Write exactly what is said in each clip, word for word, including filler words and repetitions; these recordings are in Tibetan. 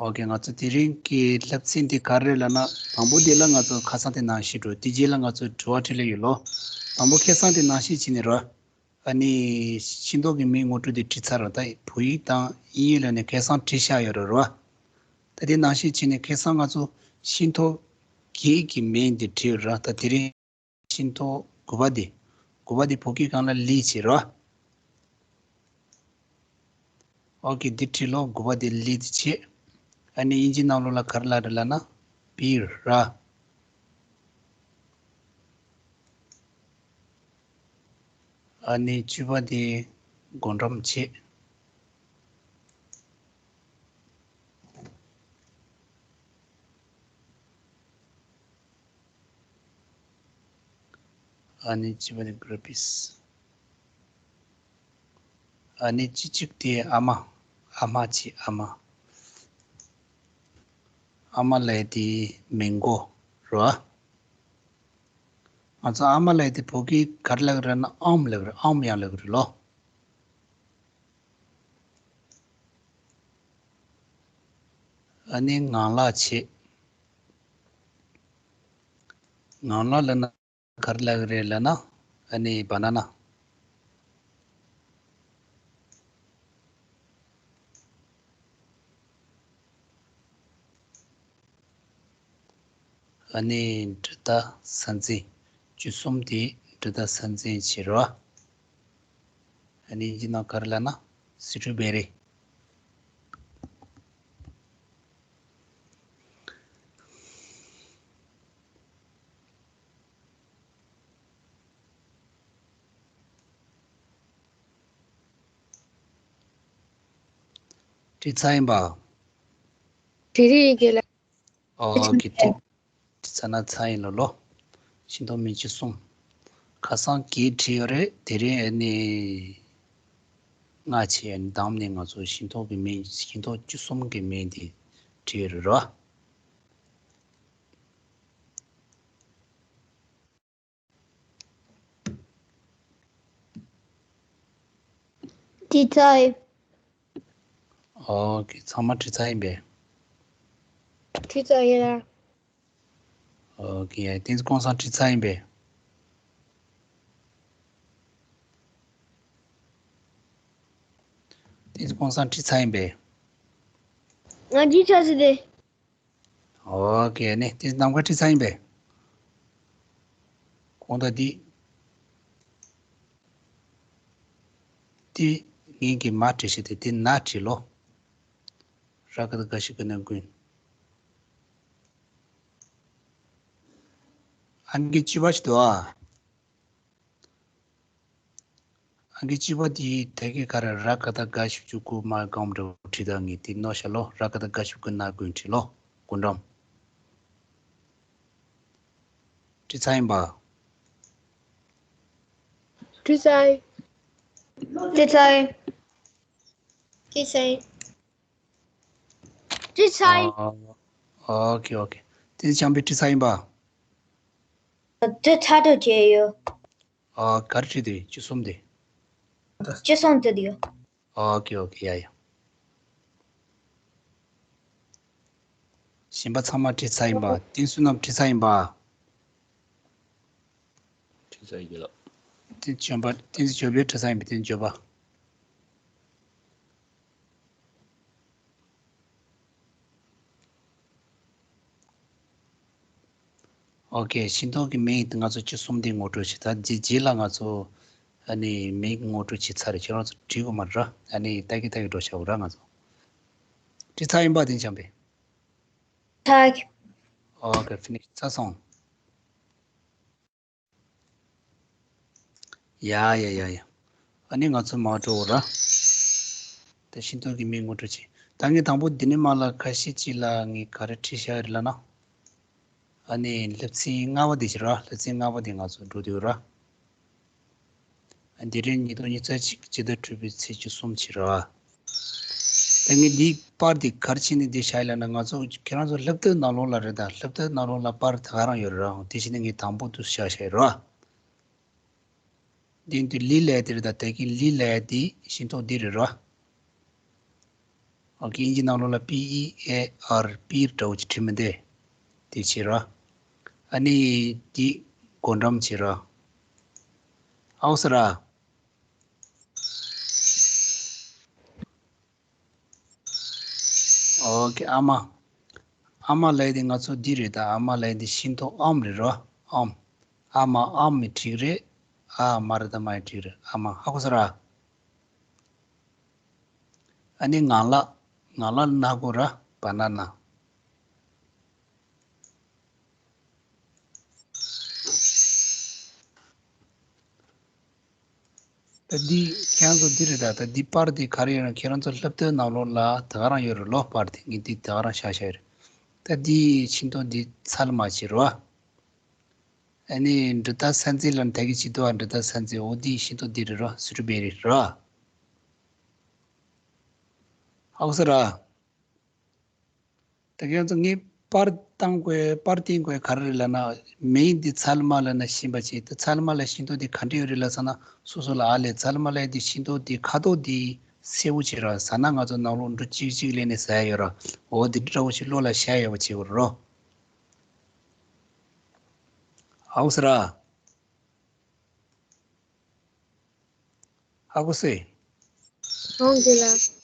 ཨོ་ཀེ། ང་ཚོ་དེ་རིང་གི་བསླབ་ཚན་འདི་ག་རེ་རེད་ལབ་ན། དང་པོ་འདི་ལ་ང་ཚོ་ཁ་སང་དེ་ནང་བཞིན་འགྲོ། དེ་རྗེས་ལ་ང་ཚོ་དྲི་བ་དྲིས་ལན་ཡོད་ལོ། དང་པོ་ཁ་སང་དེ་ནང་བཞིན་བྱས་ནས་རོ། ཨ་ནི་ཤིང་ཏོག་གི་མིང་ངོ་སྤྲོད་དེ་བྲིས་ཚར་རོ། ད་བོད་ཡིག་དང་དབྱིན་ཡིག་ལ་ནི་ཁ་སང་བྲིས་བཞག་ཡོད་རེད་རོ། ད་དེ་ནང་བཞིན་བྱས་ནས་ཁ་སང་ང་ཚོ་ཤིང་ཏོག་བརྒྱད་ཀྱི་མིང་དེ་བྲིས་ཡོད་རེད་ར། ད་དེ་རིང་ཤིང་ཏོག་དགུ་པ་དེ། དགུ་པ་དེ་བོད་སྐད་སྒང་ལ་ལི་བྱས་རོ། ཨོ་ཀེ། འདི་བྲིས་ལོ། དགུ་པ་དེ་ལི་དེ་བྱས། ཨ་ནི་དབྱིན་ཇི་ནང་ལོགས་ལ་ག་རེ་ལབ་རེད་ལབ་ན། པིར་ར། ཨ་ནི་བཅུ་པ་དེ་སྒོ་འགྲམ་བྱས། ཨ་ནི་བཅུ་པ་དེ་གྷི་རེ་པིས། ཨ་ནི་བཅུ་གཅིག་དེ་ཨ་མ། ཨ་མ་བྱས། ཨ་མ། ཨ་མ་ལབ་ཡས་དེ་མེང་གོ་རོ། ང་ཚོ་ཨ་མ་ལབ་ཡས་དེ་བོད་སྐད་ག་རེ་ལབ་ཀྱི་རེད་ན། ཨམ་ལབ་ཀྱི་རེད། ཨམ་ཡང་ལབ་ཀྱི་རེད་ལོ། ཨ་ནི་ངང་ལག་བྱས། ངང་ལག་ལབ་ན་ག་རེ་ལབ་ཀྱི་རེད་ལབ་ན། ཨ་ནི་བ་ན་ན། ཨ་ནི་འབྲི་དགས་ས་འཛིན། བཅུ་གསུམ་དེ་འབྲི་དགས་ས་འཛིན་བྱས་རོ། ཨ་ནི་དབྱིན་ཇི་ནང་ག་རེ་ལབ་ན། སི་ཊོ་བེ་རི། བྲིས་ཚར་ཡིན་པ། བྲིས་རེད་རྒན་ལགས། ཨོ་ཀེ། བྲིས་ཚར་ན་ཚར་ཡིན་ལོ་ལོ། ཤིང་ཏོག་མིང་བཅུ་གསུམ། ཁ་སང་བརྒྱད་བྲིས་ཡོད་རེད། དེ་རིང་ཨ་ནི་ལྔ་བྱས། ཨ་ནི་མདང་ནས་ང་ཚོ་ཤིང་ཏོག་གི་མིང་། ཤིང་ཏོག་བཅུ་གསུམ་གི་མིང་དེ་བྲིས་ཡོད་རེད་རོ། བྲིས་ཚར་ཡིན། ཨོ་ཀེ། ཚང་མ་བྲིས་ཚར་ཡིན་པས། བྲིས་ཚར་ཡིན་ལགས། ཨོ་ཀེ། བསྟན་འཛིན་ཀུན་བཟང་བྲིས་ཚར་ཡིན་པས། བསྟན་འཛིན་ཀུན་བཟང་བྲིས་ཚར་ཡིན་པས། ང་བྲིས་ཚར་ཟིན་ཏེ། ཨོ་ཀེ། ནི་དེ་ནམ་མཁའ་བྲིས་ཚར་ཡིན་པས། གོང་ད་འདི། འདི་ངེད་ཀྱིས་མ་བྲིས་ཤིག་དེ། དེ་ན་བྲིས་ལོ། ར་ག་བཏགས་ག་ཞབས་ཀྱུ་ན་དགུན། ཨང་ཀི་བཅུ་པ་ཞིག་འདུག་ཨ། ཨང་ཀི་བཅུ་པ་དེའི་དེ་གའི་ཁ་ར་ར་ག་བཏགས་ག་ཞབས་ཀྱུ་གུ་མ་གོང་འདྲ་བོ་བྲིས་དང་ངས་དེ་ནོ་ཤ་ལོ། ར་ག་བཏགས་ག་ཞབས་ཀྱུ་ན་དགུན་བྲིས་ལོ། དགུན་འགྲམ། བྲིས་ཚར་ཡིན་པ། བྲིས་ཚར་ཡིན། བྲིས་ཚར་ཡིན། བྲིས་ཚར་ཡིན། བྲིས་ཚར་ཡིན། ཨོ་ཨོ་ཀེ་ཨོ་ཀེ། དེ་བྱམས་པས་བྲིས་ཚར་ཡིན་པ། དེ་ཚར་དུ་བྱས་ཡོད། ཨ། ག་རེ་བྲིས་ཏེ། བཅུ་གསུམ་དེ། བཅུ་གསུམ་བྲིས་ཏེ་ཡོད། ཨོ་ཀེ་ཨོ་ཀེ། ཡ་ཡ། གཞན་པ་ཚང་མ་བྲིས་ཚར་ཡིན་པ། བསྟན་བསོད་ནམས་བྲིས་ཚར་ཡིན་པ། བྲིས་ཚར་ཡིན་ལགས། བསྟན་འཛིན་འབྱོན་པ། བསྟན་འཛིན་འབྱོན་པས་བྲིས་ཚར་ཡིན་པ། བསྟན་འཛིན་འབྱོན་པ། ཨོ་ཀེ། ཤིང་ཏོག་གི་མིང་ང་ཚོ་བཅུ་གསུམ་དེ་ངོ་སྤྲོད་བྱས། ད་རྗེས་རྗེས་ལ་ང་ཚོ་ཨ་ནི་མིང་ངོ་སྤྲོད་བྱས་ཚར་རེད། ཁྱེད་རང་ཚོ་བྲིས་དགོས་མ་རེད་ར། ཨ་ནི་ལྟ་གི་ལྟ་གི་འགྲོ་བྱ་འོ་ར། ང་ཚོ་བྲིས་ཚར་ཡིན་པ། དེ་བྱམས་པས། ཚར། ཨོ་ཀེ། ཕི་ནིཤ། ཚར་སོང་། ཡ་ཡ་ཡ་ཡ། ཨ་ནི་ང་ཚོ་མར་འགྲོ་འོ་ར། ད་ཤིང་ཏོག་གི་མིང་ངོ་སྤྲོད་བྱས། ད་ངས་དང་པོ་འདི་ནས་མར་ལ་ཁ་ཤས་ཅིག་ལ་ངས་ག་རེ་བྲིས་བཞག་རེད་ལབ་ན། ཨ་ནི་སློབ་ཚན་ལྔ་པ་དེ་བྱས་ར། སློབ་ཚན་ལྔ་པ་དེ་ང་ཚོ་འགྲོ་འདོད་ར། ཨ། དེ་རིང་ཉིས་སྟོང་ཉི་ཤུ་རྩ་གཅིག་སྤྱི་ཟླ་དྲུག་པའི་ཚེས་བཅུ་གསུམ་བྱས་ར། ད་ངས་འདིའི་པར་འདི་ག་རེ་བྱས་ནས་འདི་བཞག་ཡིན་ལབ་ན། ང་ཚོ་ཁྱེད་རང་ཚོ་སློབ་དེབ་ནང་ལོགས་ལ་རེད། ད་སློབ་དེབ་ནང་ལོགས་ལ་པར་ད་ག་རང་ཡོད་རེད་ར། དེ་བྱས་ནས་ངས་དང་པོ་དུ་བཞག་བཞག་ཡོད་ར། འདི་འདི་ལི་ལབ་ཡས་དེ་རེད། ད་དེ་གི་ལི་ལབ་ཡས་དེ་ཤིང་ཏོག་འདི་རེད་ར། ཨོ་ཁེ། དབྱིན་ཇི་ནང་ལོགས་ལ་པི་ཨི་ཨེ་ཨར་པིར་འདྲ་བོ་ཅིག་བྲིས་མི་འདུག་དེ་བྱེད་རོགས། ཨ་ནི་དེ་སྒོ་འགྲམ་བྱེད་རོགས། ཨའོ་སི་ར། ཨོ་ཁེ། ཨ་མ། ཨ་མ་ལབ་ཡས་དེ་ང་ཚོ་འདི་རེད་ད། ཨ་མ་ལབ་ཡས་དེ་ཤིང་ཏོག་ཨམ་རེད་རོ། ཨམ། ཨ་མ་ཨམ་མི་འགྲིག་རེད། ཨ་མ་རེད་ད་མ་ཡི་འགྲིག་རེད། ཨ་མ། ཧ་གོ་སོང་ར། ཨ་ནི་ངང་ལག་ངང་ལག་ན་གོ་ར། བ་ན་ན། ད་འདི་ཁྱེད་རང་ཚོ་འདི་རེད་ད། ད་འདི་པར་འདི་ག་རེ་ཡོད་ན་ཁྱེད་རང་ཚོ་སློབ་དེབ་ནང་ལོགས་ལ་ད་ག་རང་ཡོད་རེད་ལོ། པར་འདི་ངས་འདི་ད་ག་རང་བཞག་བཞག་ཡོད་རེད། ད་འདི་ཤིང་ཏོག་འདི་ཚལ་མ་བྱེད་རོ། ཨ་ནི་འབྲི་རྟ་ས་འཛིན་ལ་ད་གི་བྱེད་དོ། འབྲི་རྟ་ས་འཛིན། འོ་འདི་ཤིང་ཏོག་འདི་རེད་རོ། སི་ཊོ་བེ་རི་རོ། ཧ་གོ་སོང་ར། ད་ཁྱེད་ཚོ་ངས་པར་བཏང་དགོས། པར་བསྟན་དགོས་ག་རེ་རེད་ལབ་ན། མིང་འདི་ཚལ་མ་ལབ་ན་ཤེས་པ་བྱེད། ད་ཚལ་མ་ལ་ཤིང་ཏོག་འདི་ག་འདྲ་ཡོད་རེད་ལབ་ཟེར་ན་སོ་སོ་ལ་ཨ་ལས། ཚལ་མ་ལབ་ཡས་འདི་ཤིང་ཏོག་འདི་ཁ་དོག་འདི་སེར་པོ་ཅིག་ར། ཟ་ན་ང་ཚོ་ནང་ལོགས་འབྲུ་གཅིག་གཅིག་ལེན་ནས་ཟ་ཡ་ཡོད་ར། འོ་འདི་འདྲ་བོ་ཞིག་བློ་ལ་ཤར་ཡོད་པ་བྱེད་དགོས་རོ། ཧ་གོ་སོང་ར། ཧ་གོ་སོང་། ཨོ་ཁེ་ལགས།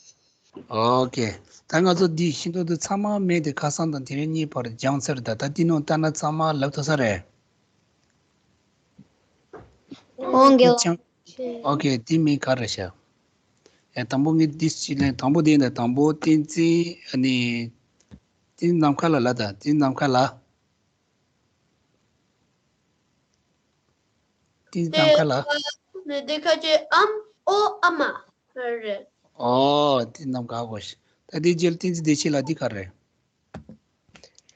ཨོ་ཁེ། ད་ང་ཚོ་འདི་ཤིང་ཏོག་འདི་ཚང་མ་མེད་དེ་ཁ་སང་དང་དེ་རིང་གཉིས་བར་སྦྱངས་ཚར། ད་ད་འདི་ནང་ལྟ་ན་ཚང་མ་ལབ་ཐུབ་ས་རེད། ཨོ་ཁེ་ལགས། སྦྱངས། ཨོ་ཁེ། འདི་མིང་ག་རེ་ཤག་ཨེ། དང་པོ་ངས་འདི་ཅིག་ལེན། དང་པོ་འདི་ཡིན་ད། དང་པོ་བསྟན་འཛིན། ཨ་ནི་བསྟན་འཛིན་ནམ་མཁའ་ལ་ལ་ད། བསྟན་འཛིན་ནམ་མཁའ་ལ། དེ་ནམ་མཁའ་ལ། དེ་ཁ་ཅིག་ཨམ་ཨོ་ཨ་མ་རེད། ཨོ། དེ་ནམ་མཁའ་གོ་ཤི། ད་དེ་རྗེས་ལ་བསྟན་འཛིན་བདེ་ཆེན་ལ་འདི་ག་རེད།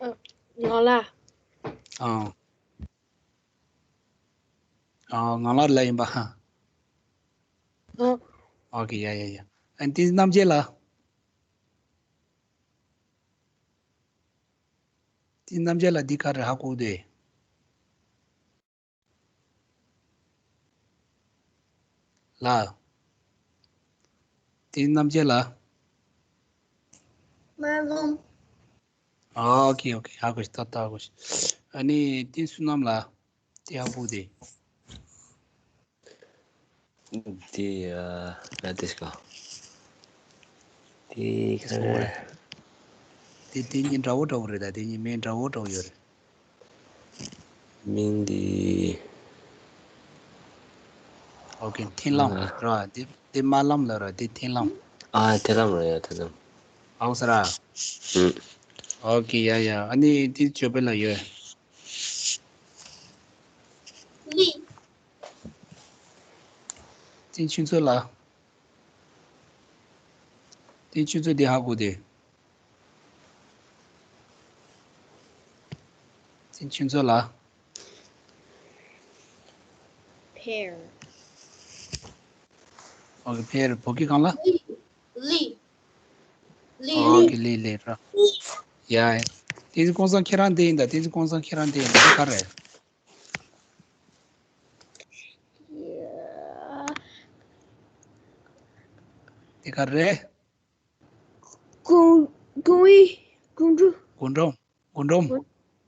ཨ། ངང་ལག་ཨ། ཨ། ངང་ལག་ལ་ཡིན་པ། ཧ། ཨ། ཨོ་ཁེ། ཡ་ཡ་ཡ། ཨ། བསྟན་འཛིན་རྣམ་རྒྱལ་ལ། དེ་རྣམ་རྒྱལ་ལ་འདི་ག་རེ་ཧ་གོ་དེ། ལ། དེ་རྣམ་རྒྱལ་ལ། མ་ལོང་། ཨོ་ཁེ་ཨོ་ཁེ། ཧ་གོ་ཤི། ཏག་ཏག་ཧ་གོ་ཤི། ཨ་ནི་དེ་བསོད་ནམས་ལ། དེ་ཧ་གོ་དེ། དེ་ཡ་ལ་དེ་སྐ་དེ་ག་རེ། དེ་དེ་གཉིས་འདྲ་བོ་འདྲ་བོ་རེད་ད། དེ་གཉིས་མིང་འདྲ་བོ་འདྲ་བོ་ཡོད་རེད། མིང་འདི། ཨོ་ཁེ། མཐིང་ལམ་ཨ། ར། དེ་དེ་རྨ་ལམ་ལ་ར། དེ་མཐིང་ལམ། ཨ། མཐིང་ལམ་ར། ཡ་མཐིང་ལམ། ཨའོ་ས་ར། ཨུ། ཨོ་ཁེ། ཡ་ཡ། ཨ་ནི་དེ་ཅོ་པེ་ལ་ཡོད། ལི། དེ་ཆུ་མཚོ་ལ། དེ་ཆུ་མཚོ་དེ་ཧ་གོ་དེ། དེ་ཆུ་མཚོ་ལ། pear། ཨོ་ཁེ། pear། བོད་སྐད་གང་ལ། ལི། ལི། ལི། ཨོ་ལི། ཁེ། ལི་ལི་ར། ཡ་ཡ། དེ་ཚོ་ཀོང་སང་ཁྱེད་རང་དེ་ཡིན་ད། དེ་ཚོ་ཀོང་སང་ཁྱེད་རང་དེ་ཡིན་ད། དེ་ག་རེད། དེ་ག་རེད། ཀུང་། ཀུང་ཝི། ཀུང་ཀྲུ། རྒུན་འབྲུམ། རྒུན་འབྲུམ།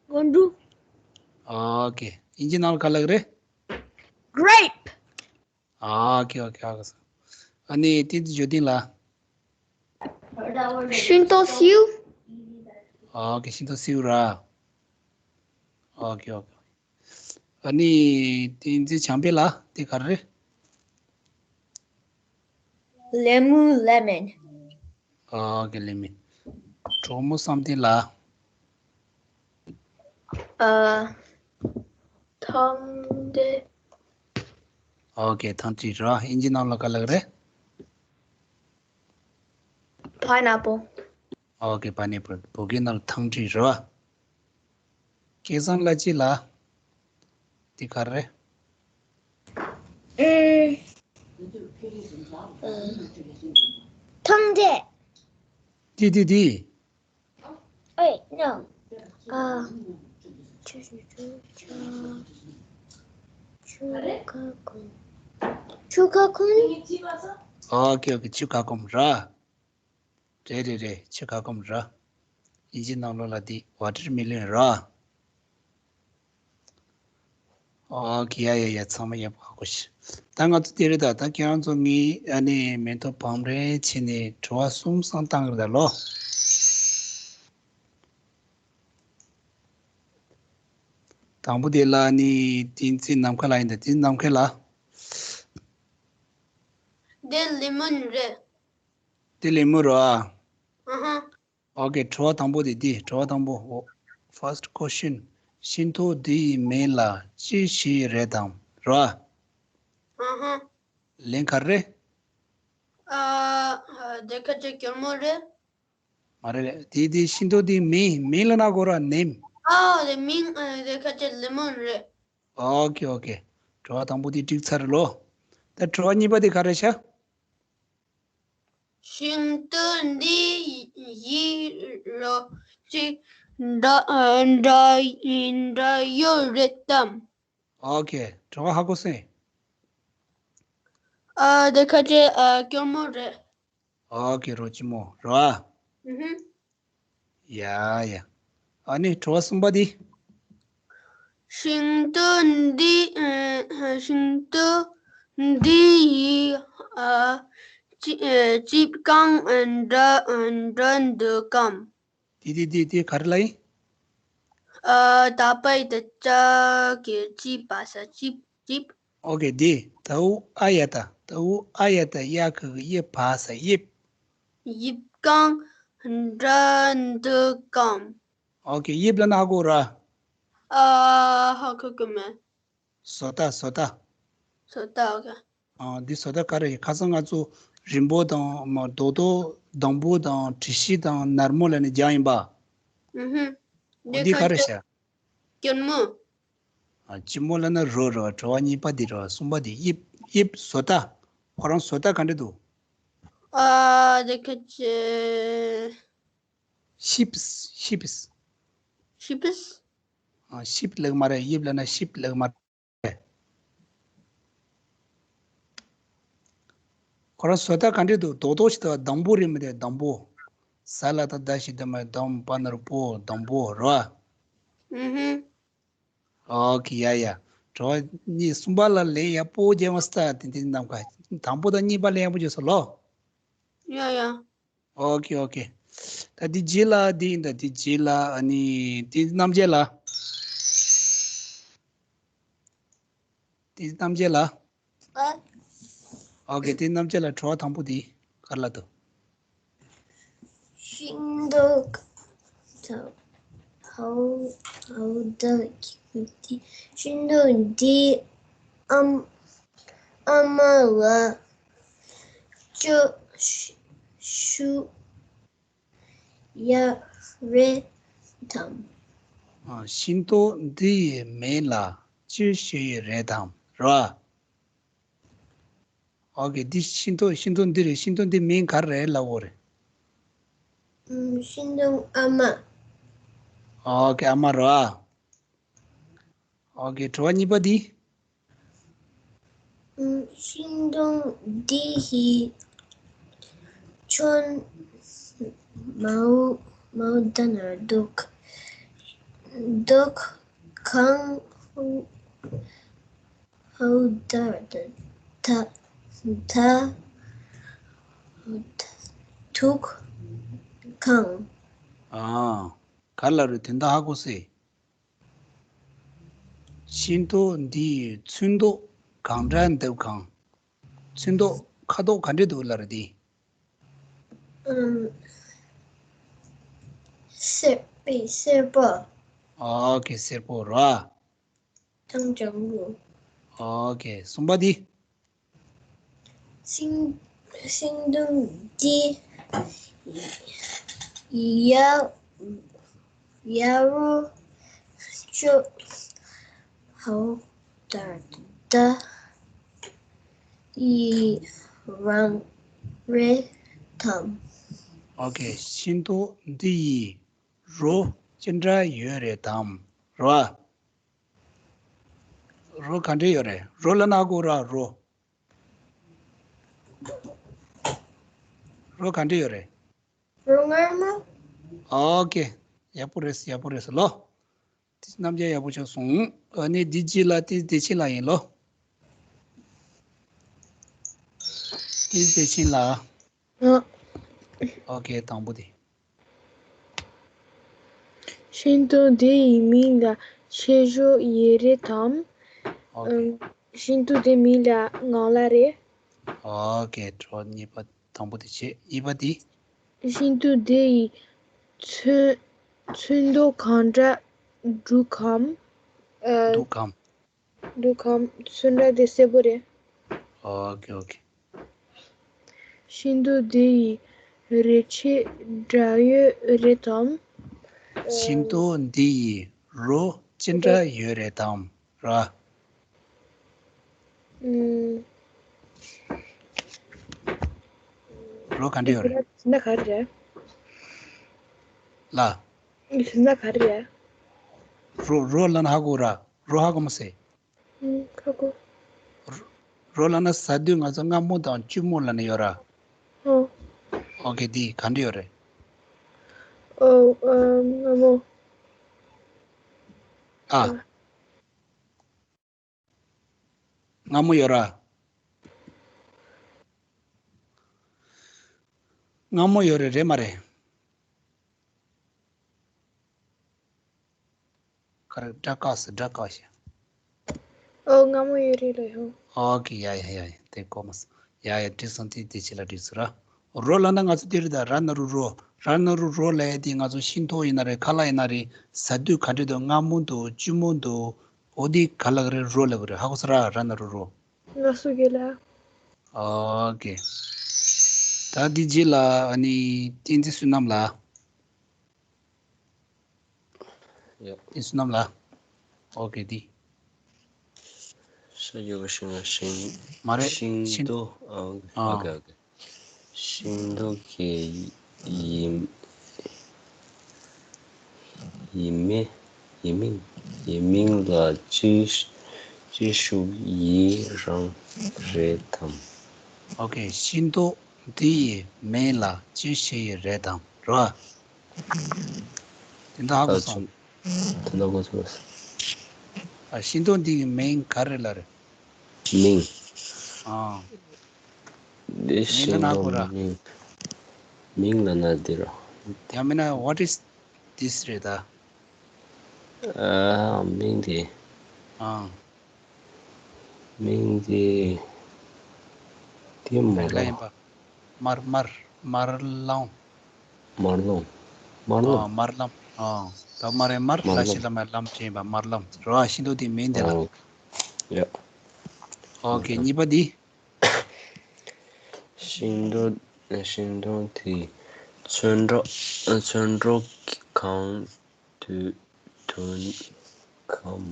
རྒུན་འབྲུམ། ཨོ་ཁེ། དབྱིན་ཇི་ནང་ལ་ག་ལབ་ཀྱི་རེད། grape། ཨོ་ཁེ་ཨོ་ཁེ། ཨ་ཁེ་སོང་། ཨ་ནི་དེ་ཚོ་ཇོ་ལྡིང་ལ། ཤིང་ཏོག་སེའུ། ཨོ་ཁེ། ཤིང་ཏོག་སེའུ་ར། ཨོ་ཁེ་ཨོ་ཁེ། ཨ་ནི་དེ་ཚོ་བྱམས་པའི་ལ་དེ་ག་རེ་རེད། ལེ་མུ། lemon། ཨོ་ཁེ། ལེ་མུ། གྲོགས་མོ་བསམ་གཏན་ལ། ཨ། ཐང་ཏྲི། ཨོ་ཁེ། ཐང་ཏྲི་ར། དབྱིན་ཇི་ནང་ལ་ག་ལབ་རེད། pineapple། ཨོ་ཁེ། pineapple། བོད་སྐད་ནང་ལ་ཐང་ཏྲི་ར། སྐལ་བཟང་ལ་ཅི་ལ། དེ་ག་རེད། ཨུམ། ཐང་ཏྲི། དེ་དེ་དེ། Wait, no. Uh, ཆུ་ཁ་ཁུམ། ཆུ་ཁ་ཁུམ། ཨོ་ཁེ་ཨོ་ཁེ། ཆུ་ཁ་ཁུམ་ར། རེད་རེད་རེད། ཆེ་ཁ་སྐོམ་ར། དབྱིན་ཇི་ནང་ལོགས་ལ་འདི་ཝ་ཊར་མི་ལོན་ར། ཨོ་ཁེ། ཡ་ཡ་ཡ། ཚང་མ་ཡག་པོ་ཧ་གོ་ཤི། ད་ང་ཚོ་དེ་རེད་ད། ད་ཁྱེད་རང་ཚོ་ངའི་ཨ་ནི་མེ་ཏོག་བམ་རེ་བྱས་ནས་དྲི་བ་གསུམ་སང་བཏང་གི་རེད་ད་ལོ། དང་པོ་དེ་ལ་ནི་བསྟན་འཛིན་ནམ་མཁའ་ལགས་ཡིན་ད། བསྟན་འཛིན་ནམ་མཁའ་ལགས། དེ་ལེ་མོན་རེད། དེ་ལེ་མོན་རེད་ཨ། ཨ་ཧ། ཨོ་ཁེ། དྲི་བ་དང་པོ་དེ་འདི། དྲི་བ་དང་པོ། First question. ཤིང་ཏོག་འདི་ཡི་མིང་ལ་ཅི་ཞིག་རེད་དམ། རེད་ཨ། ཨ་ཧ། ལན་ག་རེ་རེད། ཨ། དེ་ཁ་ཅིག་སྐྱོར་མོ་རེད། མ་རེད་རེད། དེ་དེ་ཤིང་ཏོག་དེའི་མིང་། མིང་ལབ་ན་གོ་ར། name. ཨ། དེ་མིང་ཨ། དེ་ཁ་ཅིག་ལེ་མོན་རེད། ཨོ་ཁེ་ཨོ་ཁེ། དྲི་བ་དང་པོ་དེ་འགྲིག་ཚར་ལོ། ད་དྲི་བ་གཉིས་པ་དེ་ག་རེ་ཤག། ཤིང་ཏོག་འདི་ཡི་རོ་ཅིག་འདྲ་འདྲ་འདྲ་ཡོད་རེད་དམ། ཨོ་ཁེ། དྲི་བ་ཧ་གོ་སོང་། ཨ། དེ་ཁ་ཅིག་ཨ། སྐྱོར་མོ་རེད། ཨོ་ཁེ། རོ་ཅི་མོ་རེད་ཨ། ཨུ་ཧུ། ཡ་ཡ། ཨ་ནི་དྲི་བ་གསུམ་པ་འདི། ཤིང་ཏོག་འདི་ཨ། ཤིང་ཏོག་འདི་ཡི་ཨ། ཅི་ཨ། ཅིབ་གང་ཨ། འདྲ་ཨ། འདྲ་འདུག་གམ། དེ་དེ་དེ་དེ་ག་རེ་ལབ་ཡིན། ཨ། ད་པའི་ད་ཅ་གི་ཅི་པ་ས་ཅིབ་ཅིབ། ཨོ་ཁེ། དེ་ད་འུ་ཨ་ཡ་ད། ད་འུ་ཨ་ཡ་ད། ཡ་གི་གུ་ཡེ་བ་ས་ཡིབ། ཡིབ་གང་འདྲ་འདུག་གམ། ཨོ་ཁེ། ཡིབ་ལབ་ན་ཧ་གོ་ར། ཨ། ཧ་གོ་གི་མེད། བཟོ་ལྟ། བཟོ་ལྟ། བཟོ་ལྟ། ཨོ་ཁེ། ཨ། འདི་བཟོ་ལྟ་ག་རེ་ཡིན། ཁ་སང་ང་ཚོ་རིང་པོ་དང་མ། རྡོག་རྡོག་སྡོང་པོ་དང་དྲི་ཤིང་དང་ནར་མོ་ལབ་ནས་སྦྱངས་ཡིན་པ། ཨུ་ཧུ། འདི་ག་རེ་ཤག། སྐྱོར་མོ། ཨ། ཅི་མོ་ལབ་ན་རོ་རེད་བ། དྲི་བ་གཉིས་པ་འདི་རེད་བ། གསུམ་པ་འདི་ཡིབ། ཡིབ་བཟོ་ལྟ། ཁོ་རང་བཟོ་ལྟ་ག་འདྲ་འདུག། ཨ། དེ་ཁ་ཅིག། ཤིབས། ཤིབས། ཤིབས། ཨ། ཤིབ་ལབ་མ་རེད། ཡིབ་ལབ་ན་ཤིབ་ལབ་མ་རེད། ཁོ་རང་བཟོ་ལྟ་ག་འདྲ་འདུག། རྡོག་རྡོག་ཞིག་འདུག། སྡོང་པོ་རེད་མི་འདུག། སྡོང་པོ། ཟ་ལ་ད་ད་ཞིག་འདུག་མ། སྡོམ་པ་ན་རོ་པོ། སྡོང་པོ་རེད་བ། ཨུ་ཧུ། ཨོ་ཁེ། ཡ་ཡ། དྲི་བ་གཉིས། གསུམ་པ་ལ་ལན་ཡག་པོ་རྒྱབ་མ་སྟ། དེ་དེ་ནམ་མཁའ། དང་པོ་དང་གཉིས་པ་ལན་ཡག་པོ་རྒྱབ་སོང་ལོ། ཡ་ཡ། ཨོ་ཁེ་ཨོ་ཁེ། ད་འདི་རྗེས་ལ་འདི་ཡིན་ད། འདི་རྗེས་ལ་ཨ་ནི་དེ་རྣམ་རྒྱལ་ལགས། དེ་རྣམ་རྒྱལ་ལགས། ཨ། ཨོ་ཁེ། དེ་རྣམ་རྒྱལ་ལགས། དྲི་བ་དང་པོ་དེ་ག་རེ་ལབ་འདུག། ཤིང་ཏོག་ད་ཧའུ་ཧའུ་ད་ཀི་ཏི། ཤིང་ཏོག་འདི་ཨམ་ཨ་མ་ལ་ཅོ་ཤུ་ཡ་རེད་དམ། ཨ། ཤིང་ཏོག་འདི་ཡི་མིང་ལ་ཅི་ཞུ་ཡི་རེད་དམ། རེད་བ། ཨོ་ཁེ། འདི་ཤིང་ཏོག། ཤིང་ཏོག་འདི་རེད། ཤིང་ཏོག་འདི་མིང་ག་རེ་རེད་ལབ་དགོས་རེད། ཨུམ། ཤིང་སྡོང་ཨ་མ། ཨོ་ཁེ། ཨ་མ་རེད་བ། ཨོ་ཁེ། དྲི་བ་གཉིས་པ་འདི། ཨུམ། ཤིང་སྡོང་འདི་ཡི་ཅོན་མའོ་མའོ་ད་ན་རྡོག་རྡོག་གང་ཧའུ་ཧའུ་ད་ད་ད་ཐུག་གང་། ཨ། ག་ལ་རུ་དོན་དག་ཧ་གོ་སེ། ཤིང་ཏོག་འདི་ཡི་ཚོན་མདོག་གང་འདྲ་འདུག་གང་། ཚོན་མདོག་ཁ་དོག་ག་འདྲ་འདུག་ལབ་རེད་དེ། ཨམ། སེར་པོ་སེར་པོ། ཨོ་ཁེ། སེར་པོ་ར། ཐང་ལྗང་གུ། ཨོ་ཁེ། གསུམ་པ་འདི། ཤིང་ཤིང་སྡོང་འདི་ཡ་ཡ་རུ་ཅོ་ཧའོ་ད་ད་ཡི་རང་རེད་དམ། ཨོ་ཁེ། ཤིང་ཏོག་འདི་ཡི་རོ་ཅི་འདྲ་ཡོད་རེད་དམ། རོ། རོ་ག་འདྲ་ཡོད་རེད། རོ་ལབ་ན་གོ་ར་རོ། རོ་ག་འདྲ་ཡོད་རེད། རོ་ང་མ། ཨོ་ཀེ། ཡག་པོ་རེད། ཡག་པོ་རེད་ལོ། དེ་རྣམ་རྒྱལ་ཡག་པོ་ཆགས་སོང་། ཨ་ནི་དེ་རྗེས་ལ་དེ་བདེ་ཆེན་ལགས་ཡིན་ལོ། དེ་བདེ་ཆེན་ལགས། ཨ། ཨོ་ཀེ། དང་པོ་དེ། ཤིང་སྡོང་འདི་ཡི་མིང་ལ་ཆེ་ཞོ་ཡི་རེད་དམ། ཨོ་ཀེ། ཤིང་སྡོང་འདི་མིང་ལ་ངང་ལ་རེད། ཨོ་ཀེ། གྲོགས་གཉིས་པ། དང་པོ་དེ་བྱས། གཉིས་པ་དེ། ཤིང་སྡོང་འདི་ཡི་ཚོན་ཚོན་མདོག་གང་འདྲ་འདུག་གམ། ཨ། འདུག་གམ། འདུག་གམ། ཚོན་ཁྲ་དེ་སེར་པོ་རེད། ཨོ་ཀེ། ཨོ་ཀེ། ཤིང་སྡོང་འདི་ཡི་རོ་ཅི་འདྲ་ཡོད་རེད་དམ། ཤིང་སྡོང་འདི་ཡི་རོ་ཅི་འདྲ་ཡོད་རེད་དམ་ར། ཨུམ། རོ་ག་འདྲ་ཡོད་རེད། ན་ག་རེད། ལ། ན་ག་རེད། རོ་རོ་ལ་ན་ཧ་གོ་ར། རོ་ཧ་གོ་མ་སེ། ཨུམ། ཧ་གོ། རོ་རོ་ལ་ན་ཟ་དུས་ང་ཚོ་མངར་མོ་དང་སྐྱུར་མོ་ལ་ན་ཡོད་ར། ཨོ། ཨོ་ཀེ། འདི་ག་འདྲ་ཡོད་རེད། ཨོ། ཨ། མངར་མོ། ཨ། ཨ། མངར་མོ་ཡོད་ར། མངར་མོ་ཡོད་རེད། རེད་མ་རེད། ག་རེ། སྒྲ་བཀག་སོང་། སྒྲ་བཀག་ཤག་ཨོ། མངར་མོ་ཡོད་རེད་ལོ་ཧོ། ཨོ་ཀེ། ཡ་ཡ་ཡ་ཡ། དེ་གོ་མ་སོང་། ཡ་ཡ། འགྲིག་སོང་། དེ་དེ་ཕྱི་ལ་འགྲིག་སོང་ར། རོ་ལ་ན་ང་ཚོ་དེ་རེད་ད། ར་ན་རོ་རོ། ར་ན་རོ་རོ་ལ་ཡ་དེ་ང་ཚོ་ཤིང་ཏོག་ཡིན་ན་རེད། ཁ་ལག་ཡིན་ན་རེད། ཟ་དུས་ག་འདྲ་འདུག་མངར་མོ་འདུག་སྐྱུར་མོ་འདུག་འོ་དེ་ག་ལབ་ཀྱི་རེད། རོ་ལབ་ཀྱི་རེད། ཧ་གོ་སོང་ར། ར་ན་རོ་རོ། ང་སུ་གེ་ལ། ཨོ་ཀེ། ད་དེ་རྗེས་ལ་ཨ་ནི་བསྟན་འཛིན་བསོད་ནམས་ལགས། ཡ། བསྟན་འཛིན་བསོད་ནམས་ལགས། ཨོ་ཀེ། དེ། ཤ་རྒྱུ་གི་ཤིང་ལ་ཤིང་། མ་རེད། ཤིང་ཤིང་ཏོག་ཨ། ཨོ་ཨ། ཀེ། ཨོ་ཀེ། ཤིང་ཏོག་གི་ཡི་ཡི་མེ་ཡི་མིང་ཡི་མིང་ལ་ཅི་ཅི་ཞུ་ཡི་རང་རེད་དམ། ཨོ་ཀེ། ཤིང་ཏོག་འདི་ཡི་མིང་ལ་ཅི་ཞུ་ཡི་རེད་དམ་རོ། དེ་འདྲ་ཧ་གོ་སོང་། དེ་འདྲ་གོ་སོང་། ཨ། ཤིང་ཏོག་འདི་གི་མིང་ག་རེ་ལབ་རེད། མིང་། ཨ། འདི་མིང་ལ་ཤིང་ན་གོ་ཏོག་ར། མིང་། མིང་ལ་ན་འདི་ར། ཡང་མིན་ན། what is this རེད་ད། ཨ། མིང་འདི། ཨ། མིང་འདི། འདི་མ་རེད། ལ་ཡིན་པ། དམར་དམར་དམར་ལམ། དམར་ལམ། དམར་ལམ། ཨ། དམར་ལམ། ཨ། ད་དམར་རེད། དམར། དམར་ལ་ལམ། ཤི་ལ་མ་ལམ་བྱས་པ་དམར་ལམ་རོ། ཨ། ཤིང་ཏོག་དེ་མིང་དེ་ལ། ཨོ། ཡ། ཨོ་ཀེ། གཉིས་པ་འདི། ཤིང་ཏོག་ཤིང་ཏོག་དེ་ཚོན་ཁྲ་ཚོན་ཁྲ་གང་དུ་ཐོན་གམ།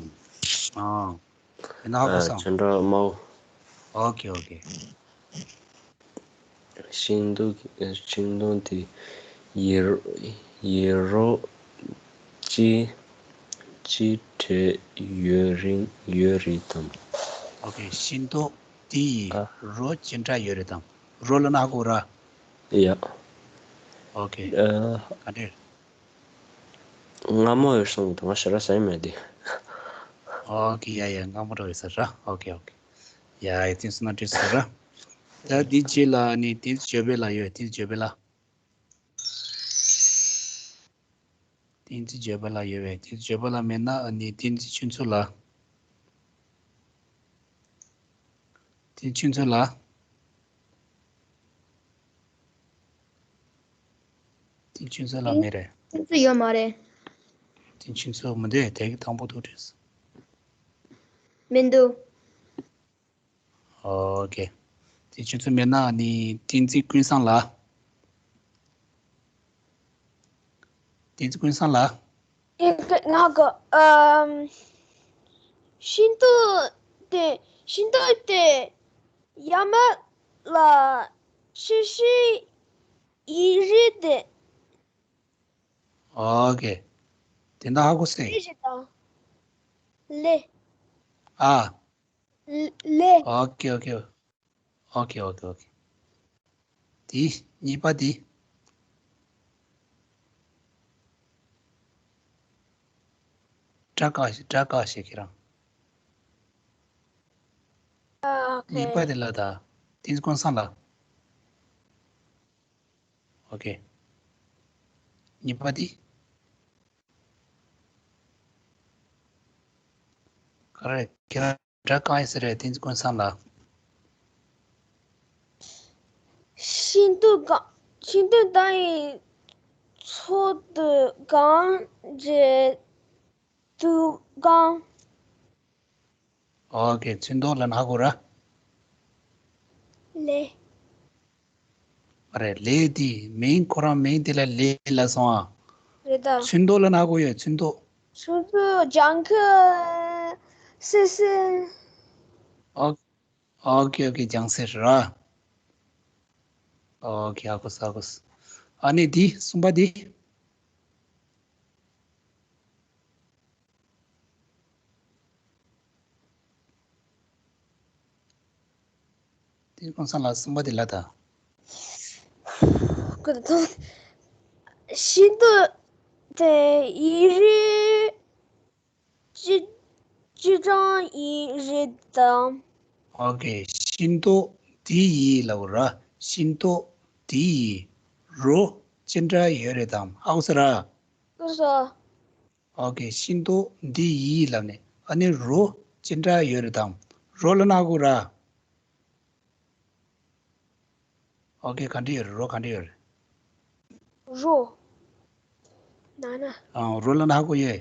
ཨ། དེ་ན་ཧ་གོ་སོང་། ཚོན་ཁྲ་དམར་པོ། ཨོ་ཀེ། ཨོ་ཀེ། ཤིང་ཏོག་ཤིང་ཏོག་དེ་ཡི་ཡི་རོ་ཅི་ཅི་འདྲ་ཡོད་རིང་ཡོད་རེད་དམ། ཨོ་ཀེ། ཤིང་ཏོག་དེ་ཡི་ཨ། རོ་ཅི་འདྲ་ཡོད་རེད་དམ། རོ་ལ་ན་ཧ་གོ་ར། ཡ། ཨོ་ཀེ། ཨ། ག་འདྲ། མངར་མོ་ཡོད་སོང་དང་ང་ཞེ་དྲག་ཟ་ཡི་མེད་དེ། ཨོ་ཀེ། ཡ་ཡ། མངར་མོ་འདྲ་ཡོད་ས་ར། ཨོ་ཀེ། ཨོ་ཀེ། ཡ་ཡ། བསྟན་འཛིན་བསོད་ནམས་འགྲིག་སོང་ར། ད་འདི་རྗེས་ལ་ནི་བསྟན་འཛིན་འཇོལ་པའི་ལགས་ཡོད། བསྟན་འཛིན་འཇོལ་པའི་ལགས། བསྟན་འཛིན་འཇོལ་པ་ལགས་ཡོད་པས། བསྟན་འཛིན་འཇོལ་པ་ལགས་མེད་ན་ཨ་ནི་བསྟན་འཛིན་ཆོས་མཚོ་ལགས། བསྟན་འཛིན་ཆོས་མཚོ་ལགས། བསྟན་འཛིན་ཆོས་མཚོ་ལགས་མེད་རེད། ཆོས་མཚོ་ཡོད་མ་རེད། བསྟན་འཛིན་ཆོས་མཚོ་མི་འདུག་དེ་གི་དང་པོ་ཐུག་བྲིས་སོང་། མི་འདུག་ཨོ་ཀེ། དེ་ཁྱོད་ཚོ་མེད་ན་ནི་བསྟན་འཛིན་ཀུན་བཟང་ལགས། བསྟན་འཛིན་ཀུན་བཟང་ལགས། ཨེ། ང་ག་ཨམ། ཤིང་ཏོག་དེ་ཤིང་ཏོག་དེ་ཡ་མ་ལ་ཤི་ཤི་ཡི་རི་དེ། ཨོ་ཀེ། དེ་འདྲ་ཧ་གོ་སོང་། ལེ་ཞེས་དང་། ལེ། ཨ། ལེ། ཨོ་ཀེ་ཨོ་ཀེ། ཨོ་ཀེ་ཨོ་ཀེ་ཨོ་ཀེ། དེ་གཉིས་པ་དེ། སྒྲ་བཀག་ཞིག་སྒྲ་བཀག་ཞིག་ཁྱེད་རང་། ཨ། ཨོ་ཁེ། གཉིས་པ་དེ་ལ་ད། བསྟན་འཛིན་ཀུན་བཟང་ལ། ཨོ་ཁེ། གཉིས་པ་དེ། ག་རེ་ཁྱེད་རང་སྒྲ་བཀག་ཡིན་ཟེར་རེད། བསྟན་འཛིན་ཀུན་བཟང་ལ། ཤིན་ཏུ་གང་། ཤིན་ཏུ་དང་ཡི་ཚོགས་དུ་གང་རྗེས་དུ་གང་། ཨོ་ཁེ། ཚོན་མདོག་ལབ་ན་ཧ་གོ་ར། ལེ། མ་རེད། ལེ་དེ་མིང་ཁོ་རང་མིང་དེ་ལ་ལེ་ལབ་སོང་ཨ། རེད་ད། ཚོན་མདོག་ལབ་ན་ཧ་གོ་ཡོད། ཚོན་མདོག་ཚོན་མདོག་ལྗང་ཁུ་སིལ་སིལ། ཨོ། ཨོ་ཁེ་ཨོ་ཁེ། ལྗང་སེར་ར། ཨོ་ཁེ། ཧ་གོ་སོང་ཧ་གོ་སོང་། ཨ་ནི་དེ་གསུམ་པ་དེ། བསྟན་འཛིན་ཀུན་བཟང་ལགས། གསུམ་པ་དེ་ལབ་དང་། ཀུན་ཐང་། ཤིན་ཏུ་དེ་ཡི་རི་ཅི་ཅི་ཀྲང་ཡི་རེད་དམ། ཨོ་ཁེ། ཤིན་ཏུ་དེ་ཡི་ལབ་ར། ཤིན་ཏུ་དེ་ཡི་རོ་ཅི་འདྲ་ཡོད་རེད་དམ། ཧ་གོ་སོང་ར། ལགས་སོ། ཨོ་ཁེ། ཤིན་ཏུ་འདི་ཡིས་ལབ་ནས། ཨ་ནི་རོ་ཅི་འདྲ་ཡོད་རེད་དམ། རོ་ལབ་ན་ཧ་གོ་ར། ཨོ་ཁེ། ག་འདྲ་ཡོད་རེད། རོ་ག་འདྲ་ཡོད་རེད། རོ། ན་ན། ཨ། རོ་ལབ་ན་ཧ་གོ་ཡོད།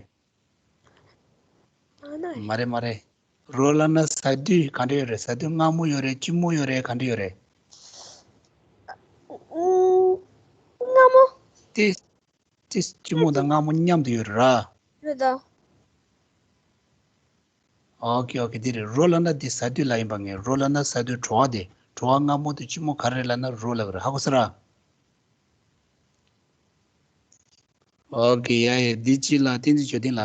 ན་ན། མ་རེད་མ་རེད། རོ་ལབ་ན་ཟ་དུས་ག་འདྲ་ཡོད་རེད། ཟ་དུས་མངར་མོ་ཡོད་རེད། སྐྱུར་མོ་ཡོད་རེད། ག་འདྲ་ཡོད་རེད། ཨུམ། མངར་མོ། དེ། དེ་སྐྱུར་མོ་དང་མངར་མོ་མཉམ་དུ་ཡོད་ར། རེད་ད། ཨོ་ཁེ་ཨོ་ཁེ། འདི་རེད། རོ་ལབ་ན་འདི་ཟ་དུས་ལ་ཡིན་པ་ངས། རོ་ལབ་ན་ཟ་དུས་བྲོ་བ་དེ། བྲོ་བ་མངར་མོ་དང་སྐྱུར་མོ་ག་རེ་རེད་ལབ་ན་རོ་ལབ་རེད། ཧ་གོ་སོང་ར། ཨོ་ཁེ། ཡ་ཡ། འདི་གཅིག་ལ་བསྟན་འཛིན་འབྱོར་ལྡན་ལ།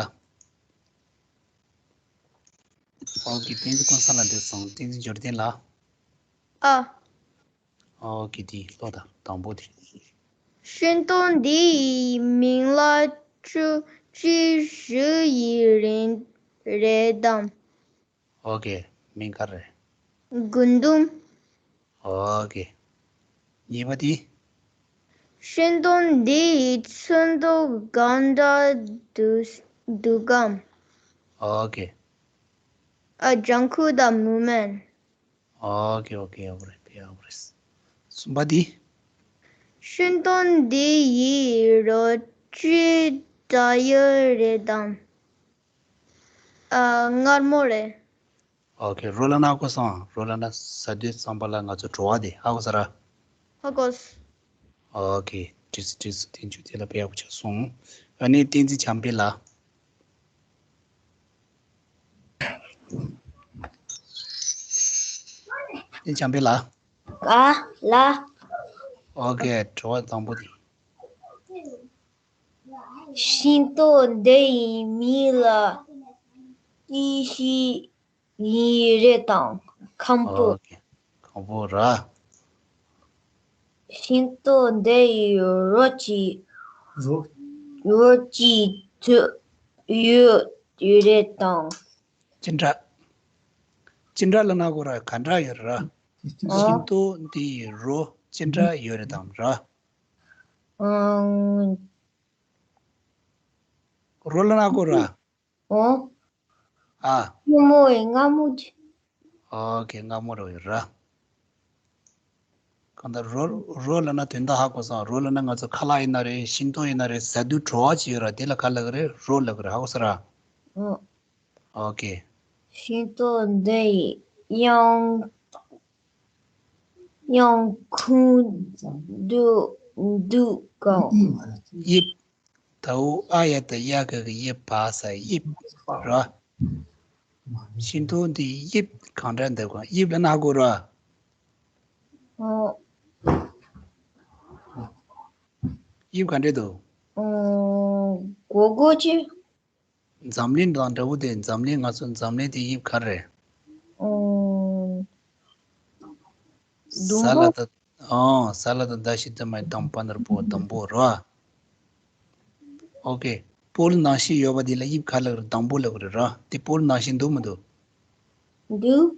ཨོ་ཁེ། བསྟན་འཛིན་ཀུན་བཟང་ལ་འདི་སོང་། བསྟན་འཛིན་འབྱོར་ལྡན་ལ། ཨ། ཨོ་ཁེ། དེ་ཀློག་དང་། དང་པོ་དེ། ཤིན་ཏུ་འདི་ཡི་མིང་ལ་བཅུ་གཅིག་བཞི་ཡི་རིང་རེད་དམ། ཨོ་ཁེ། མིང་ག་རེ། རྒུན་འབྲུམ། ཨོ་ཁེ། གཉིས་པ་དེ། ཤིན་ཏུ་འདི་ཡི་ཚོན་མདོག་གང་འདྲ་འདུག་གམ། ཨོ་ཁེ། ཨ། ལྗང་ཁུ་དང་མུ་མེན། ཨོ་ཁེ་ཨོ་ཁེ། ཡག་པོ་རེད། དཔེ་ཡག་པོ་རེད། གསུམ་པ་དེ། ཤིན་ཏུ་འདི་ཡི་རོ་ཅི་འདྲ་ཡོད་རེད་དམ། ཨ། མངར་མོ་རེད། ཨོ་ཁེ། རོ་ལབ་ན་ཧ་གོ་སོང་། རོ་ལབ་ན་ཟ་དུས་ཙམ་པ་ལ་ང་ཚོ་བྲོ་བ་དེ། ཧ་གོ་སོང་ར། ཧ་གོ་སོང་། ཨོ་ཁེ། འགྲིག་སོང་འགྲིག་སོང་། བསྟན་འགྱུར་དེ་ལ་དཔེ་ཡག་པོ་ཆགས་སོང་། ཨ་ནི་བསྟན་འཛིན་བྱམས་པ་ལགས། བསྟན་འཛིན་བྱམས་པ་ལགས། ག་ལ། ཨོ་ཁེ། དྲི་བ་དང་པོ་དེ། ཤིན་ཏུ་འདི་ཡི་མིང་ལ་ཡེ་ཤེས་ཡིན་རེད་དམ། ཁམ་བུ། ཨོ་ཁེ། ཁམ་བུ་ར། ཤིན་ཏུ་འདི་ཡི་རོ་ཅི། རོ། རོ་ཅི་ཚོད་ཡོད་རེད་དམ། ཅི་འདྲ། ཅི་འདྲ་ལབ་ན་ཧ་གོ་ར། ག་འདྲ་ཡོད་ར། ཨོ། ཤིན་ཏུ་འདི་ཡི་རོ་ཅི་འདྲ་ཡོད་རེད་དམ་ར། ཨང་། རོ་ལབ་ན་ཧ་གོ་ར། ཨོ། ཨ། སྐྱུར་མོ་ཡིན། མངར་མོ་ཅི། ཨོ་ཁེ། མངར་མོ་རེད་ཡོད་ར། གང་ལྟར་རོ། རོ་ལབ་ན་དོན་དག་ཧ་གོ་སོང་། རོ་ལབ་ན་ང་ཚོ་ཁ་ལག་ཡིན་ན་རེད། ཤིང་ཏོག་ཡིན་ན་རེད། ཟ་དུས་བྲོ་བ་ཅིག་ཡོད་ར། དེ་ལ་ག་ལབ་ཀྱི་རེད། རོ་ལབ་ཀྱི་རེད། ཧ་གོ་སོང་ར། ཨོ། ཨོ་ཁེ། ཤིང་ཏོག་འདི་ཡི་ཡང་ཡང་ཁུང་འདུག་འདུག་གམ། དབྱིབས། ད་འུ་ཨ་ཡ་བཏགས་ཡ་ག་གི་དབྱིབས། བ་ས་དབྱིབས་ར། ཤིང་ཏོག་འདི་དབྱིབས་གང་འདྲ་འདུག་གམ། དབྱིབས་ལབ་ན་ཧ་གོ་ར། ཨོ། དབྱིབས་ག་འདྲ་འདུག་ཨོ། སྒོར་སྒོར་ཅིག་འཛམ་གླིང་དང་འདྲ་བོ་དེ། འཛམ་གླིང་། ང་ཚོ་འཛམ་གླིང་དེ་དབྱིབས་ག་རེ་རེད། ཨོ། ཟླུམ་པོ། ས་ལ་ད། ཨོ། ས་ལ་ད་མདའ་བཞི་བསྡམས་པའི་དང་པ་ནོར་བུ་དང་པོ་ར། ཨོ་ཁེ། སྤོ་ལོ་ནང་བཞིན་ཡོད་པ་འདི་ལ་དབྱིབས་ག་ལབ་རེད། སྡང་པོ་ལབ་རེད་ར། དེ་སྤོ་ལོ་ནང་བཞིན་འདུག་མི་འདུག་འདུག་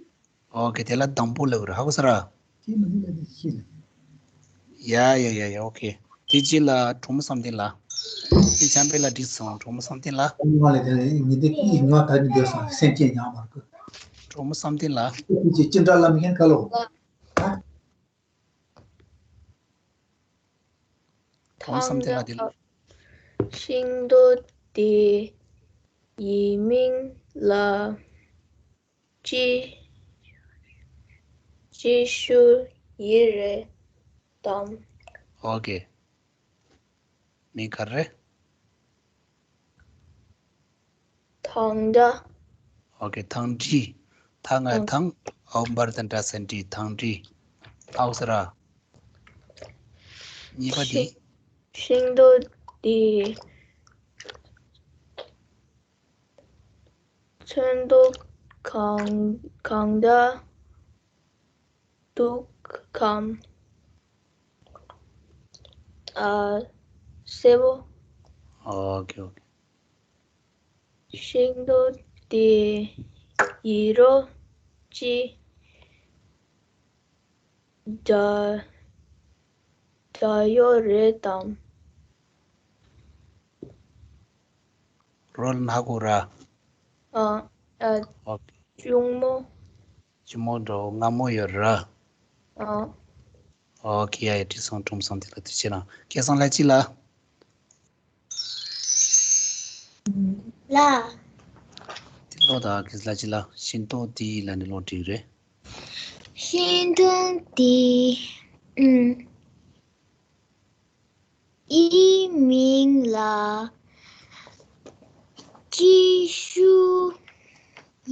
ཨོ་ཀེ། དེ་ལ་སྡང་པོ་ལབ་རེད། ཧ་གོ་སོང་ར། ཡ་ཡ་ཡ་ཡ། ཨོ་ཀེ། དེ་རྗེས་ལ་གྲོགས་མོ་བསམ་གཏན་ལགས། དེ་ཆམ་པའི་ལ་འགྲིག་སོང་། གྲོགས་མོ་བསམ་གཏན་ལགས། ང་ལ་དེ་ནས་ཉི་ཟླ་གཅིག་ང་ད་ནི་འདོད་སོང་། སེམས་ཅན་ཉག་མར་གོ། གྲོགས་མོ་བསམ་གཏན་ལགས། ཅི་ཅི་འདྲ་ལ་མི་ཁན་ཁ་ལོ། གྲོགས་མོ་བསམ་གཏན་ལགས། དེ་ལ། ཤིང་ཏོག་དེ་ཡི་མིང་ལ་ཅི་ཅི་ཞུ་ཡི་རེད་དམ། ཨོ་ཀེ། མིང་ག་རེ་རེད། ཐང་འདྲ། ཨོ་ཀེ། ཐང་འདྲི། ཐ་ང་ཐང་། ཨའོ་འབར་དང་འདྲ་ས་འདྲི། ཐང་འདྲི། ཨའོ་ས་ར། གཉིས་པ་དེ། ཤིང་ཏོག་དེ་ཚོན་མདོག་གང་གང་འདྲ་འདུག་གམ། ཨ། སེར་པོ། ཨོ་ཀེ། ཨོ་ཀེ། ཤིང་ཏོག་དེ་ཡི་རོ་ཅི་འདྲ་འདྲ་ཡོད་རེད་དམ། རོ་ལ་ན་གོ་ར། ཨ། ཨ། ཨོ་ཀེ། གཅུང་མོ། གཅུང་མོ་འདྲ་པོ་མངར་མོ་ཡོད་ར། ཨ། ཨོ་ཀེ། ཡ་ཡ། འགྲིག་སོང་། གྲོགས་མོ་བསམ་གཏན་ལགས། དེ་བྱས་ན་སྐལ་བཟང་ལགས་ཅི་ལ། ལ། དེ་ལོ་ད་གི་ལ་ཅི་ལ། ཤིང་ཏོག་དེ་ལ་ནི་ལོ་འགྲིག་རེད། ཤིང་ཏོག་དེ་ཨུམ་ཡི་མིང་ལ་ཅི་ཞུ་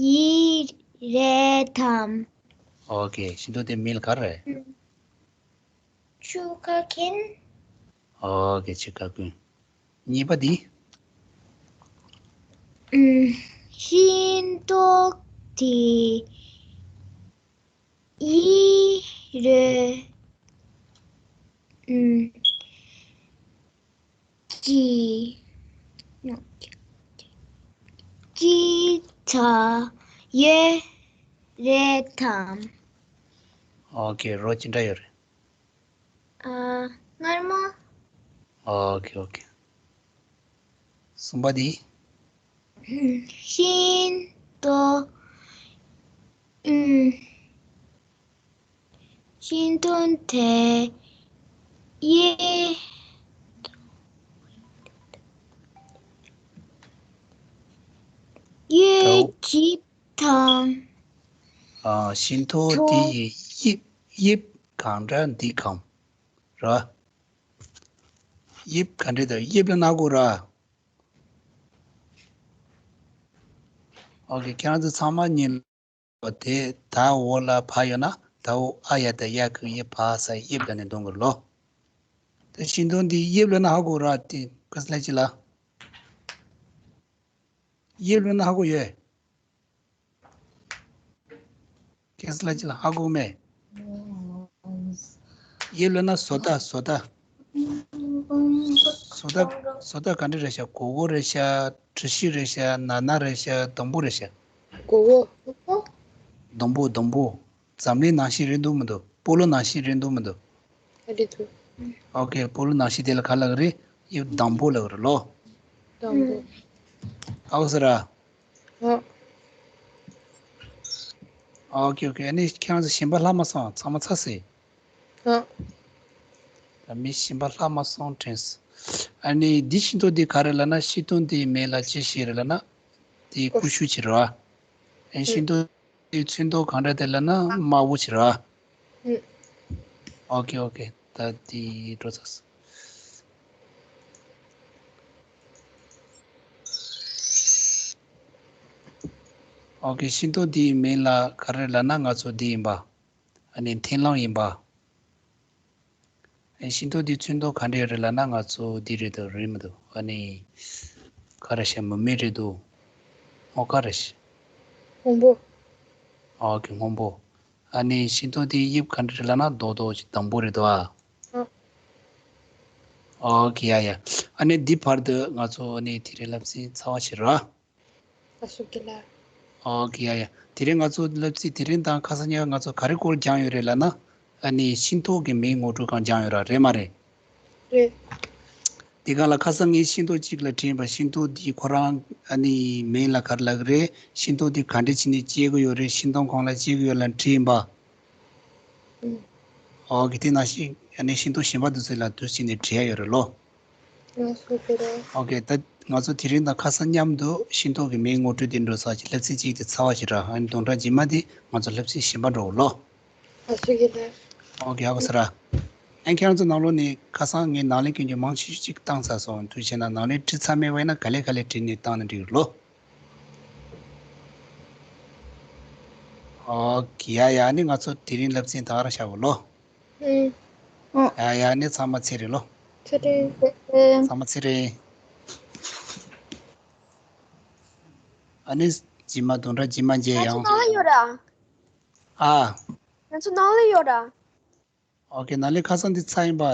ཡི་རེད་དམ། ཨོ་ཀེ། ཤིང་ཏོག་དེ་མིང་ལ་ག་རེ་རེད། ཆུ་ཁ་ཀུན། ཨོ་ཀེ། ཆུ་ཁ་ཀུན། གཉིས་པ་དེ། ཤིང་ཏོག་དེ་ཡི་རེད། ཀྱི་ཀྱི་ཚ་ཡོད་རེད་དམ། ཨོ་ཀེ། རོ་ཅི་འདྲ་ཡོད་རེད། ཨ། མངར་མོ། ཨོ་ཀེ། ཨོ་ཀེ། གསུམ་པ་དེ། ཤིང་ཏོག་ཤིང་ཏོག་དེ་ཡི་ཡི་ཇིབ་དང་། ཨ། ཤིང་ཏོག་དེ་ཡི་དབྱིབས། དབྱིབས་གང་འདྲ་འདུག་གམ། ར། དབྱིབས་ག་འདྲ་འདུག་དབྱིབས་ལ་ན་གོ་ར། ཨོ་ཀེ། ཁྱེད་རང་ཚོ་ཚང་མ་གཉིས། དེ་ད་འོ་ལ་བ་ཡོད་ན་ད་འོ་ཨ་ཡ་ད་ཡ་གི་ཡི་བ་ས་དབྱིབས་ལ་ནི་འདོན་དགོས་ལོ། དེ་ཤིང་ཏོག་འདི་དབྱིབས་ལ་ན་ཧ་གོ་ར། དེ་ག་ས་ལ་ཅི་ལ། དབྱིབས་ལ་ན་ཧ་གོ་ཡོད། ག་ས་ལ་ཅི་ལ་ཧ་གོ་མེད། དབྱིབས་ལ་ན་བཟོ་ལྟ། བཟོ་ལྟ། བཟོ་ལྟ། བཟོ་ལྟ་ག་འདྲ་རེད་ཤག་སྒོར་སྒོར་རེད་ཤག་གྲུ་བཞི་རེད་ཤག་ནར་ནར་རེད་ཤག་སྡོང་པོ་རེད་ཤག་སྒོར་སྒོར། སྡོང་པོ། སྡོང་པོ། འཛམ་གླིང་ནང་བཞིན་རེད་འདུག་མི་འདུག་སྤོ་ལོ་ནང་བཞིན་རེད་འདུག་མི་འདུག་རེད་འདུག་ཨོ་ཀེ། སྤོ་ལོ་ནང་བཞིན་དེ་ལ་ག་ལབ་ཀྱི་རེད། དབྱིབས་སྡང་པོ་ལབ་ཀྱི་རེད་ལོ། སྡང་པོ། ཧ་གོ་སོང་ར། ཨོ། ཨོ་ཀེ་ཨོ་ཀེ། ཨ་ནི་ཁྱེད་རང་ཚོ་གཞན་པ་ལྷག་མ་སོང་། ཚང་མ་ཚར་སོང་། ཨ། ད་མི་གཞན་པ་ལྷག་མ་སོང་དྲན་སོང་། ཨ་ནི་འདི་ཤིང་ཏོག་འདི་ག་རེ་ལབ་ན། ཤིང་ཏོག་འདིའི་མིང་ལ་ཅི་ཞིག་རེད་ལབ་ན། འདི་ཀུ་ཤུ་ཅིག་རེད་བ། ཨ་ནི་ཤིང་ཏོག་འདིའི་ཚོན་མདོག་གང་འདྲ་དེ་ལབ་ན་དམར་པོ་ཅིག་རེད་བ། ཨོ་ཀེ་ཨོ་ཀེ། ད་འདི་འགྲོ་ཚར་སོང་། ཨོ་ཀེ། ཤིང་ཏོག་འདིའི་མིང་ལ་ག་རེ་ལབ་ན། ང་ཚོ་འདི་ཡིན་པ། ཨ་ནི་མཐེབ་ལམ་ཡིན་པ། ཨ་ནི་ཤིང་ཏོག་འདི་ཚོན་མདོག་ག་འདྲ་རེད་ལབ་ན། ང་ཚོ་འདི་རེད་འདུག་རེད་མི་འདུག་ཨ་ནི་ག་རེ་ཤག་མུ་མེད་རེད་འདུག་སྔོ་དཀར་རེད་ཤག་སྔོན་པོ། ཨོ་ཀེ། སྔོན་པོ། ཨ་ནི་ཤིང་ཏོག་འདི་དབྱིབས་ག་འདྲ་རེད་ལབ་ན། རྡོག་རྡོག་ཅིག་སྡང་པོ་རེད་འདུག་ཨ། ཨ། ཨོ་ཁེ་ཡ་ཡ། ཨ་ནི་འདི་བར་དུ་ང་ཚོ་ཨ་ནི་དེ་རིང་སློབ་ཚན་ཚར་བ་ཞིག་ར། ཨོ་ཁེ་ཡ་ཡ། དེ་རིང་ང་ཚོ་སློབ་ཚན་དེ་རིང་དང་ཁ་སང་ཉིན་ང་ཚོ་ག་རེ་སྐོར་སྦྱངས་ཡོད་རེད་ལབ་ན། ཨ་ནི་ཤིང་ཏོག་གི་མིང་ངོ་སྤྲོད་སྒང་སྦྱངས་ཡོད་ར། རེད་མ་རེད། རེད། དེ་སྒང་ལ་ཁ་སང་ངས་ཤིང་ཏོག་གཅིག་ལ་དྲིས་པ། ཤིང་ཏོག་འདི་ཁོ་རང་ཨ་ནི་མིང་ལ་ག་རེ་ལབ་ཀྱི་རེད། ཤིང་ཏོག་འདི་ག་འདྲ་བྱས་ནས་སྐྱེ་གི་ཡོད་རེད། ཤིང་སྡོང་གང་ལ་སྐྱེ་གི་ཡོད་ལབ་དྲིས་པ། ཨོ་ཁེ། དེ་ནང་བཞིན་ཨ་ནི་ཤིང་ཏོག་གཞན་པ་དེ་ཚོ་ལ་དུས་ཕྱིན་ནས་དྲི་ཡ་ཡོད་རེད་ལོ། ཨོ་ཁེ། ད་ང་ཚོ་དེ་རིང་དང་ཁ་སང་མཉམ་དུ་ཤིང་ཏོག་གི་མིང་ངོ་སྤྲོད་དེ་འགྲོ་ས་ཅིག་སློབ་ཚན་གཅིག་དེ་ཚར་བ་ཞིག་ར། ཨ་ནི་བདུན་ཕྲག་རྗེས་མ་དེ་ང་ཚོ་སློབ་ཚན་གཞན་པ་འགྲོ་ལོ། ཨོ་ཁེ། ཧ་གོ་སོང་ར། ཨ་ཁྱེད་རང་ཚོ་ནང་ལོགས་ནས་ཁ་སང་ངས་ནང་ལས་ཀྱི་མང་ཆེ་ཤོས་ཅིག་བཏང་ཚར་སོང་། དུས་ཆེན་ན་ནང་ལས་བྲིས་ཚར་མེད་པ་ཡིན་ན་ག་ལེ་ག་ལེ་བྲིས་ནས་བཏང་ན་འགྲིག་ལོ། ཨོ་ཁེ། ཡ་ཡ། ཨ་ནི་ང་ཚོ་དེ་རིང་སློབ་ཚན་ད་ག་རང་བཞག་གོ་ལོ། ཨུམ། ཨོ། ཡ་ཡ། ཨ་ནི་ཚང་མ་ཚེ་རིང་ལོ། ཚེ་རིང་། ཚེ་རིང་། ཚང་མ་ཚེ་རིང་། ཨ་ནི་རྗེས་མ་བདུན་ཕྲག་རྗེས་མ་མཇལ་ཡོང་། ང་ཚོ་ནང་ལ་ཡོད་ར། ཨ། ང་ཚོ་ནང་ལ་ཡོད་ར། ཨོ་ཁེ། ནང་ལས་ཁ་སང་འདི་ཚར་ཡིན་པ།